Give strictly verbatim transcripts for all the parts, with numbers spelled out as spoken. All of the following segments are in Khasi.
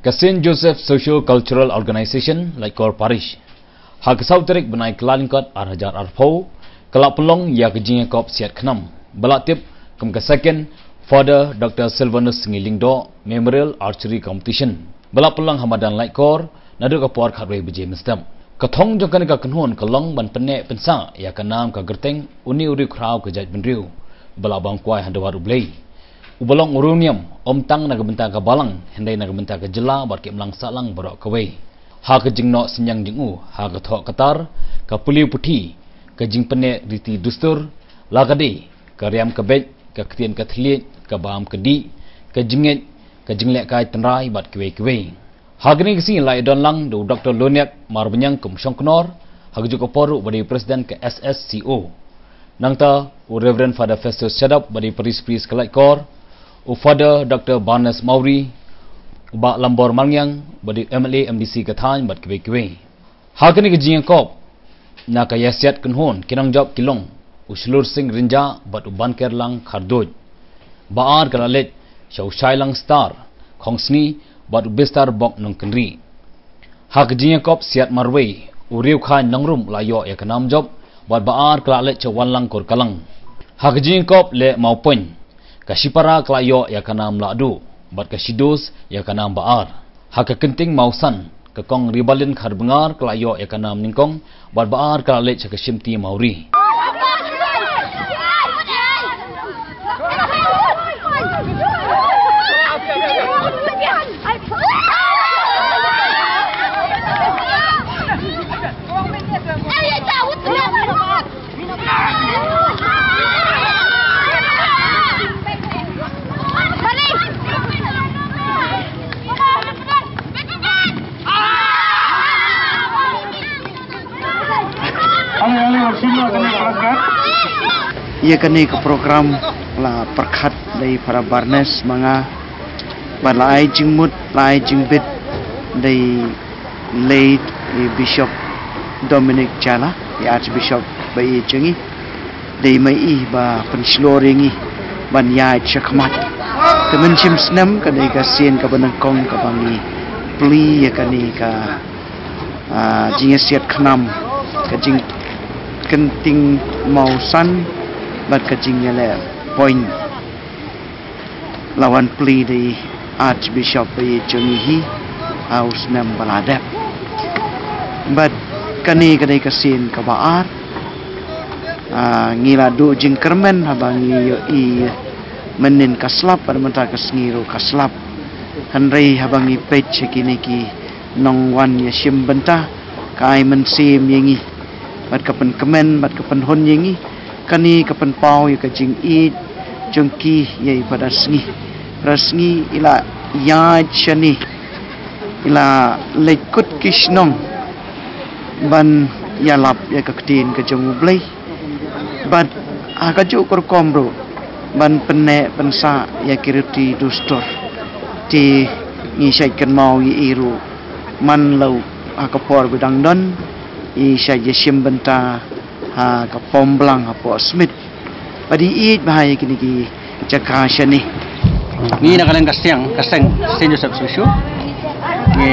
Ka Saint Joseph Socio Cultural Organization, Laitkor Parish, ha ka saw tarik bnai Kyllalyngkot ar hajar arphew, ka la pynlong ïa ka jingïakop siat khnam ba la tip kum ka Second Father Doctor Silvanus Sngi Lyngdoh Memorial Archery Competition, ba la pynlong ha madan Laitkor naduh ka por khatwei baje mynstep. Ka thong jong kane ka kynhun ka long ban pynneh pynsah ïa ka nam ka kyrteng une u riewkhraw ka jaitbynriew ba la bam kwai ha dewar U Blei, uba long u riewniam, ym tang na ka bynta ka balang hynrei na ka bynta ka jylla bad ka imlang sahlang baroh kawei. Ha ka jingnoh synñiang jong u ha ka thoh ka tar, ka pule puthi, ka jingpynneh riti dustur, la ka dei ka riam ka beit, ka ktien ka thylliej, ka bam ka dih, ka jingngeit, ka jinglehkai tynrai bad kiwei kiwei. Ha kane ka sngi la ïadon lang da u Doctor Loniak Marbaniang kum u shongknor ha kajuh ka por ruh uba dei u President ka S S C O. Nangta u Reverend Father Festus Shadap uba dei u Parish Priest ka Laitkor, u Father Doctor Barnes Mawrie, u Bah Lambor Marngiang uba dei u M L A M D C ka thaiñ bad kiwei kiwei. Ha kane ka jingïakop na ka ïasiat kynhun, ki nongjop ki long u Shlur Sing Rynjah bad u Bankerlang Kharduid. Ba ar ka la leit sha u Shailang Star Khongsni bad u Bistar Bok Nongkynrih. Ha ka jingïakop siat marwei, u Riewkhaiñ Nongrum la ïoh ïa ka nam jop bad ba ar ka la leit sha u Wanlang Kurkalang. Ha ka jingïakop leh mawpoiñ, ka Shipara ka la ïoh ïa ka nam lahduh bad ka Shidos ïa ka nam ba ar. Ha ka kynting mawsan, ka Kong Ribalin Kharbngar ka la ïoh ïa ka nam nyngkong bad ba ar ka la leit sha ka Shimti Mawrie. Ïa kane ka program la pyrkhat da i Father Barnes ma nga, bad la ai jingmut, la ai jingbit da i late i Bishop Dominic Jala, i Archbishop ba ïeit jong ngi. Dei ma i ba pynshlur ïa ngi ban ïaid shakhmat. Te mynshem snem ka dei ka sien kaba nyngkong kaba ngi plie ïa kane ka, ah, jingïasiat khnam, ka jingkynting mawsan bad ka jingïaleh point. La wan plie da i Archbishop ba ïeit jong ngi hi ha u snem ba la dep. Bad kane ka dei ka sien kaba ar. Ah, ngi la duh jingkyrmen haba ngi ïohi mynnin ka slap bad mynta ka sngi ruh ka slap. Hynrei haba ngi peit sha kine ki nongwan ïashim bynta, ka ai mynsiem ïa ngi bad ka pynkmen bad ka pynhun ïa ngi. Kane ka pynpaw ïa ka jingïeit jong ki ïa i Father Sngi. Father Sngi i la ïaid shane, i la leit kut ki shnong ban ïalap ïa ka ktien ka jong U Blei. Bad ha kajuh ka rukom ruh ban pynneh pynsah ïa ki riti dustur. Te ngi shait kynmaw ïa i ruh man la u, ha ka por ba dang don i shait ïashim bynta ha ka Pomblang hapoh Smit. Bad i ïeit bha ïa kine ki jaka shane. Ngi na ka liang ka seng, ka seng Saint Joseph Socio, ngi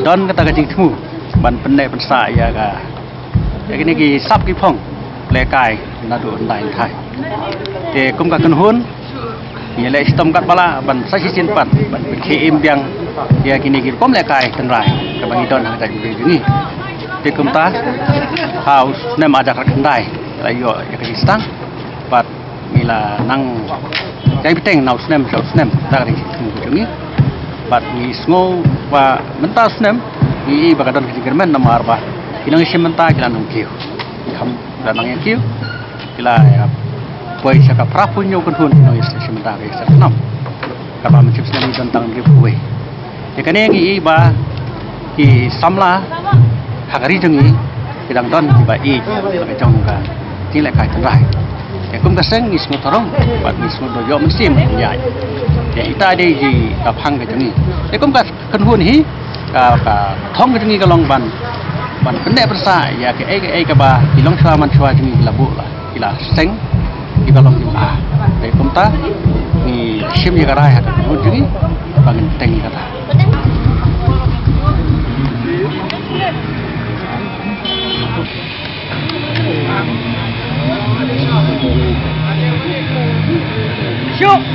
don kata ka jingthmu ban pynneh pynsah ïa ka, ïa kine ki sap ki phong lehkai naduh hyndai hynthai. Te kum ka kynhun ngi leh shitom katba lah ban sa shisien pat ban pynkhie im biang ïa kine ki rukom lehkai tynrai kaba ngi don ha ka jaitbynriew jong ngi. Te kumta ha u snem ar hajar khatwei la ïoh ïa ka jingstad bad ngi la nang jai bteng na u snem sha u snem, kata ka dei ka jingthmu ka jong ngi. Bad ngi sngew ba mynta u snem ngi i ba ka don ka jingkyrmen namar ba ki nongïashim bynta ki la nang kiew. Ki kham ki la nang ïa kiew. Ki la ïa poi sha ka phra phew hynñiew kynhun ki nongïashim bynta ka ïa sha khnam. Kaba mynshem snem ngi don tang hynriew phew wei. Ïa kane ngi i ba ki samla ha ka ri jong ngi ki dang don kiba ïeit la ka jong ka jinglehkai tynrai. Te kum ka seng ngi sngewthuh bad ngi sngewthuh ïoh mynsiem ïa. Te ita dei ji ka phang ka jong ngi. Te kum ka kynhun hi ka, ka thong ka jong ngi ka long ban, ban pynneh pynsah ïa kaei kaei kaba ki longshuwa manshuwa jong ngi ki la buh la. Ki la seng kiba long jingma. Te kumta ngi Shim ïa ka rai ha ka kut jong ngi ba ngin teng ïa kata. Shuh.